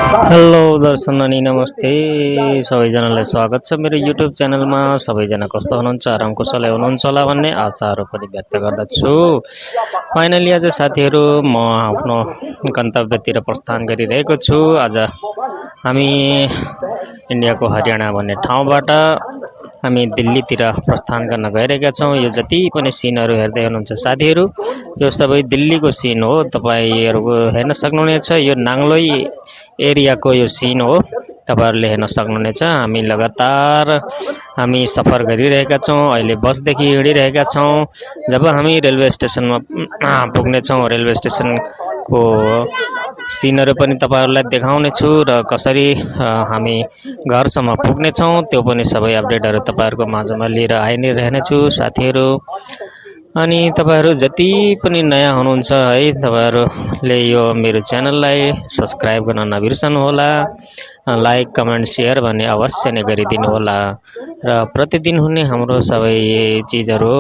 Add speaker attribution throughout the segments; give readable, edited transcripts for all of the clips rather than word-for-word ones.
Speaker 1: Hello दर्शन अनि नमस्ते सबैजनालाई स्वागत छ मेरो युट्युब च्यानलमा। सबैजना कस्तो हुनुहुन्छ, आराम कुशलै हुनुहुन्छ होला भन्ने आशाहरू पनि व्यक्त गर्दछु। फाइनली आज साथीहरू म आफ्नो गन्तव्यतिर प्रस्थान गरिरहेको छु। आज हामी इन्डियाको हरियाणा भन्ने ठाउँबाट हामी दिल्लीतिर प्रस्थान गर्न गइरहेका छौँ। यो जति पनि सिनहरू हेर्दै हुनुहुन्छ साथीहरू, यो सबै दिल्लीको सिन हो। तपाईँहरूको हेर्न सक्नुहुनेछ, यो नाङ्लोई एरियाको यो सिन हो, तपाईँहरूले हेर्न सक्नुहुनेछ। हामी सफर गरिरहेका छौँ। अहिले बसदेखि हिँडिरहेका छौँ। जब हामी रेलवे स्टेसनमा पुग्नेछौँ, रेलवे स्टेसनको सिनहरू पनि तपाईँहरूलाई देखाउने छु र कसरी हामी घरसम्म पुग्नेछौँ त्यो पनि सबै अपडेटहरू तपाईँहरूको माझमा लिएर आइ नै रहनेछु साथीहरू। अनि तपाईँहरू जति पनि नयाँ हुनुहुन्छ है, तपाईँहरूले यो मेरो च्यानललाई सब्सक्राइब गर्न नबिर्सनु होला। लाइक कमेन्ट सेयर भन्ने अवश्य नै गरिदिनु होला। र प्रतिदिन हुने हाम्रो सबै चिजहरू,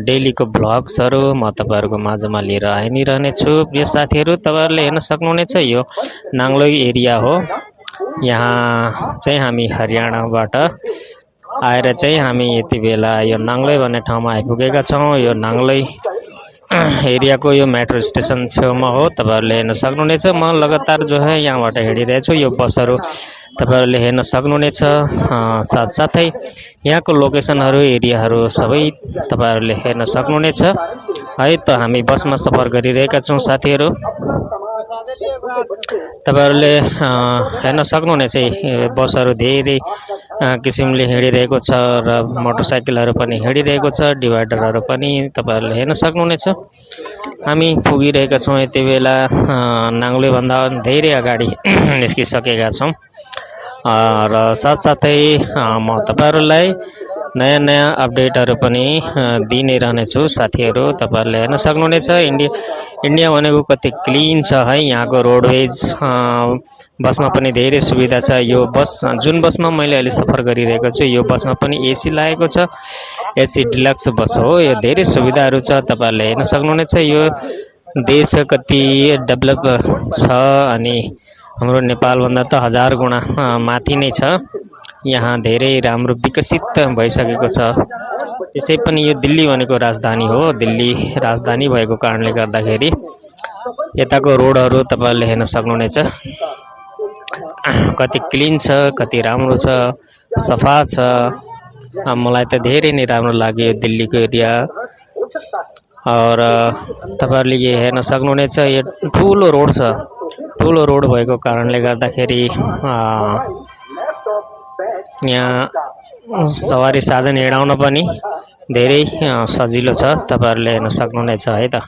Speaker 1: डेलीको भ्लग्सहरू म तपाईँहरूको माझमा लिएर आइ नै रहनेछु। प्रिय साथीहरू, तपाईँहरूले हेर्न सक्नुहुनेछ, यो नाङ्लोई एरिया हो। यहाँ चाहिँ हामी हरियाणाबाट आएर चाहिँ हामी यति बेला यो नाङ्लोई भन्ने ठाउँमा आइपुगेका छौँ। यो नाङ्लोई एरियाको यो मेट्रो स्टेसन छेउमा हो। तपाईँहरूले हेर्न सक्नुहुनेछ, म लगातार जो है यहाँबाट हिँडिरहेछु। यो बसहरू तपाईँहरूले हेर्न सक्नुहुनेछ। साथसाथै यहाँको लोकेसनहरू, एरियाहरू सबै तपाईँहरूले हेर्न सक्नुहुनेछ है। त हामी बसमा सफर गरिरहेका छौँ साथीहरू। तपाईँहरूले हेर्न सक्नुहुनेछ, बसहरू धेरै किसिमले हिँडिरहेको छ र मोटरसाइकलहरू पनि हिँडिरहेको छ, डिभाइडरहरू पनि तपाईँहरूले हेर्न सक्नुहुनेछ। हामी पुगिरहेका छौँ यति बेला नाङ्लोईभन्दा धेरै अगाडि निस्किसकेका छौँ। र साथसाथै म तपाईँहरूलाई नयाँ नयाँ अपडेटहरू पनि दिइ नै रहनेछु साथीहरू। तपाईँहरूले हेर्न सक्नुहुनेछ, इन्डिया भनेको कति क्लिन छ है। यहाँको रोडवेज बसमा पनि धेरै सुविधा छ। यो बस, जुन बसमा मैले अहिले सफर गरिरहेको छु, यो बसमा पनि एसी लागेको छ। एसी डिलक्स बस हो। यो धेरै सुविधाहरू छ, तपाईँहरूले हेर्न सक्नुहुनेछ। यो देश कति डेभलप छ अनि हाम्रो नेपालभन्दा त 1000 गुणा माथि नै छ। यहाँ धेरै राम्रो विकसित भइसकेको छ। त्यसै पनि यो दिल्ली भनेको राजधानी हो। दिल्ली राजधानी भएको कारणले गर्दाखेरि यताको रोडहरू तपाईँहरूले हेर्न सक्नुहुनेछ, कति क्लिन छ, कति राम्रो छ, सफा छ। मलाई त धेरै नै राम्रो लाग्यो यो दिल्लीको एरिया। और तपाईँहरूले यो हेर्न सक्नुहुनेछ, यो ठुलो रोड छ। ठुलो रोड भएको कारणले गर्दाखेरि यहाँ सवारी साधन हिँडाउन पनि धेरै सजिलो छ। तपाईँहरूले हेर्न सक्नुहुनेछ है त।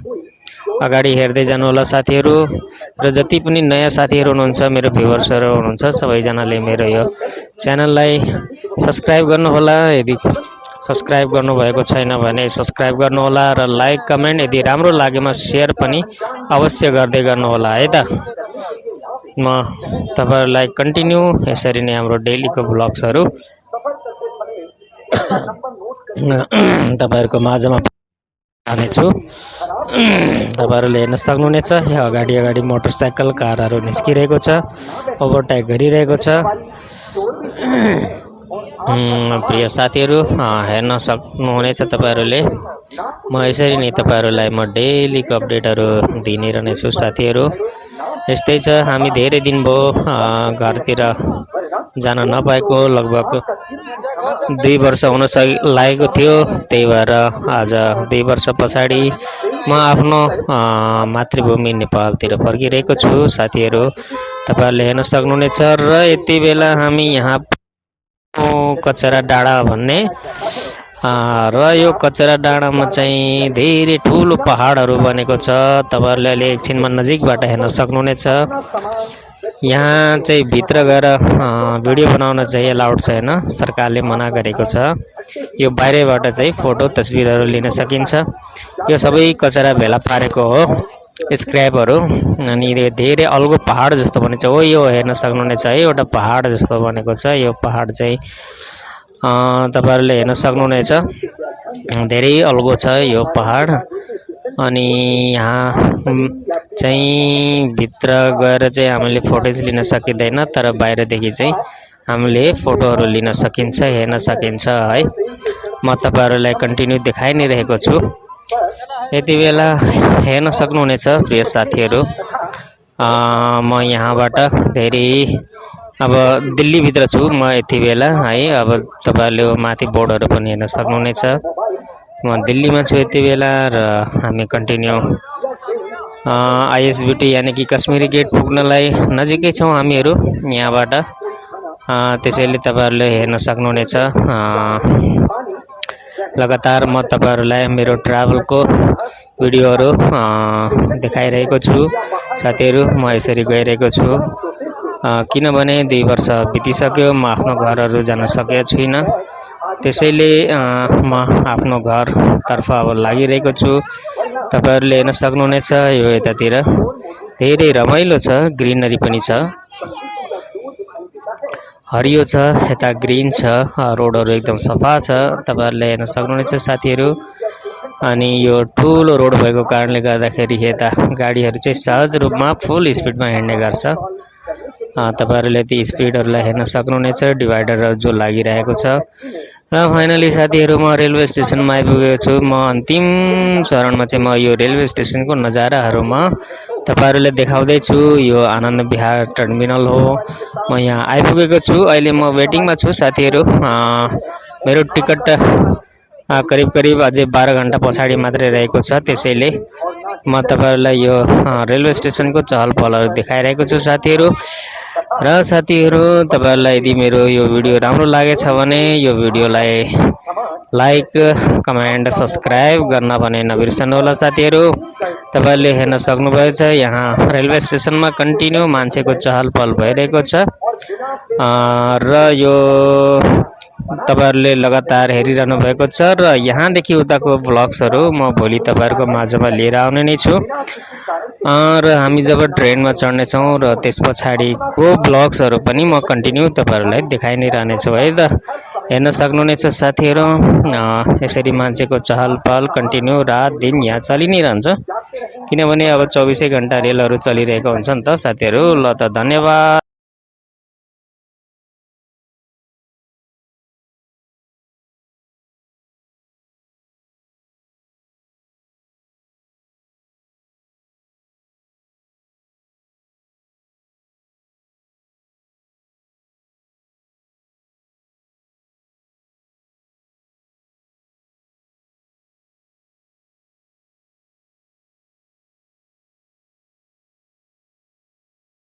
Speaker 1: अगाडि हेर्दै जानु होला साथीहरू। र जति पनि नयाँ साथीहरू हुनुहुन्छ, मेरो भ्युवर्सहरू हुनुहुन्छ, सबैजनाले मेरो यो च्यानललाई सब्सक्राइब गर्नुहोला। यदि सब्सक्राइब गर्नुभएको छैन भने सब्सक्राइब गर्नुहोला र लाइक कमेन्ट यदि राम्रो लागेमा सेयर पनि अवश्य गर्दै गर्नुहोला है त। म तपाईँहरूलाई कन्टिन्यू यसरी नै हाम्रो डेलीको भ्लग्सहरू तपाईँहरूको माझमा हाल्नेछु। तपाईँहरूले हेर्न सक्नुहुनेछ, अगाडि अगाडि मोटरसाइकल, कारहरू निस्किरहेको छ, ओभरटेक गरिरहेको छ। प्रिय साथीहरू, हेर्न सक्नुहुनेछ तपाईँहरूले। म यसरी नै तपाईँहरूलाई म डेलीको अपडेटहरू दिइ नै रहनेछु साथीहरू। यस्तै छ, हामी धेरै दिन भयो घरतिर जान नपाएको। लगभग 2 वर्ष हुन लागेको थियो। त्यही भएर आज 2 वर्ष पछाडि म आफ्नो मातृभूमि नेपालतिर फर्किरहेको छु साथीहरू। तपाईँहरूले हेर्न सक्नुहुनेछ। र यति बेला हामी यहाँ कचरा डाँडा भन्ने, र यो कचरा डाँडामा चाहिँ धेरै ठुलो पहाडहरू बनेको छ। तपाईँहरूले अहिले एकछिनमा नजिकबाट हेर्न सक्नुहुनेछ। यहाँ चाहिँ भित्र गएर भिडियो बनाउन चाहिँ एलाउड छैन, सरकारले मना गरेको छ। यो बाहिरबाट चाहिँ फोटो तस्बिरहरू लिन सकिन्छ। यो सबै कचरा भेला पारेको हो, स्क्रैपहरू। अनि धेरै अल्गो पहाड जस्तो बनेको छ हो। यो हेर्न सक्नुहुनेछ है, एउटा पहाड जस्तो बनेको छ। यो पहाड चाहिँ तपाईँहरूले हेर्न सक्नुहुनेछ, धेरै अल्गो छ यो पहाड। अनि यहाँ चाहिँ भित्र गएर चाहिँ हामीले फोटोज लिन सकिँदैन, तर बाहिरदेखि चाहिँ हामीले फोटोहरू लिन सकिन्छ, हेर्न सकिन्छ है। म तपाईहरुलाई कन्टिन्यू देखाइ नै रहेको छु। यति बेला हेर्न सक्नुहुनेछ प्रिय साथीहरू, म यहाँबाट धेरै अब दिल्ली भित्र छु म यति बेला है। अब तपाईहरुले माथि बोर्डहरू पनि हेर्न सक्नुहुनेछ। म दिल्लीमा छु यति बेला र हामी कन्टिन्यू आईएसबीटी यानी कि कश्मीरी गेट पुग्नलाई नजिकै छौं हामीहरू यहाँबाट। त्यसैले तपाईहरुले हेर्न सक्नुहुनेछ। लगातार म तपाईहरुलाई मेरो ट्राभलको भिडियोहरू देखाइरहेको छु साथीहरू। म यसरी गइरहेको छु किनभने 2 वर्ष बितिसक्यो, म आफ्नो घरहरू जान सकेको छुइन। त्यसैले म आफ्नो घरतर्फ अब लागिरहेको छु। तपाईहरुले हेर्न सक्नुहुनेछ यो यतातिर धेरै रमाइलो छ, ग्रिनरी पनि छ, हरियो छ, यता ग्रीन छ, रोडहरू एकदम सफा छ, तपाईहरुले हेर्न सक्नुहुनेछ साथीहरू। अनि यो ठुलो रोड भएको कारणले गर्दाखेरि यता गाडीहरू चाहिँ सहज रूपमा फुल स्पिडमा हिँड्ने गर्छ। तपाईहरुले ती स्पिडहरूलाई हेर्न सक्नुहुनेछ, डिभाइडरहरू जो लागिरहेको छ। र फाइनली साथीहरू म रेलवे स्टेसनमा आइपुगेको छु। म अन्तिम चरणमा चाहिँ म यो रेलवे स्टेसनको नजाराहरूमा तपाईहरुले देखाउँदै छु। यो आनन्द विहार टर्मिनल हो। म यहाँ आइपुगेको छु। अहिले म वेटिङमा छु साथीहरू। मेरो टिकट करिब अझै 12 घण्टा पछाडि मात्रै रहेको छ। त्यसैले म तपाईहरुलाई यो रेलवे स्टेसनको चहल पहलहरू देखाइरहेको छु साथीहरू। र साथीहरू तपाईहरुलाई यदि मेरो यो भिडियो राम्रो लागेछ भने यो भिडियोलाई लाइक, कमेन्ट, सब्स्क्राइब गर्न भने नबिर्सनु होला साथीहरू। तपाईहरुले हेर्न सक्नुभएछ यहाँ रेलवे स्टेसनमा कन्टिन्यू मान्छेको चहल पहल भइरहेको छ। र यो तपाईहरुले लगातार हेरिरहनु भएको छ। र यहाँदेखि उताको भ्लग्सहरू म भोलि तपाईहरुको माझमा लिएर आउने नै छु। र हामी जब ट्रेनमा चढ्ने छौं र त्यस पछाडिको भ्लग्सहरू पनि म कन्टिन्यू तपाईहरुलाई देखाइ नै रहने छु है त। हेर्न सक्नुहुनेछ साथीहरू, यसरी मान्छेको चहल पहल कन्टिन्यू रात दिन यहाँ चलि नै रहन्छ किनभने अब 24 घण्टा रेलहरू चलिरहेको हुन्छ नि त साथीहरू। ल त धन्यवाद।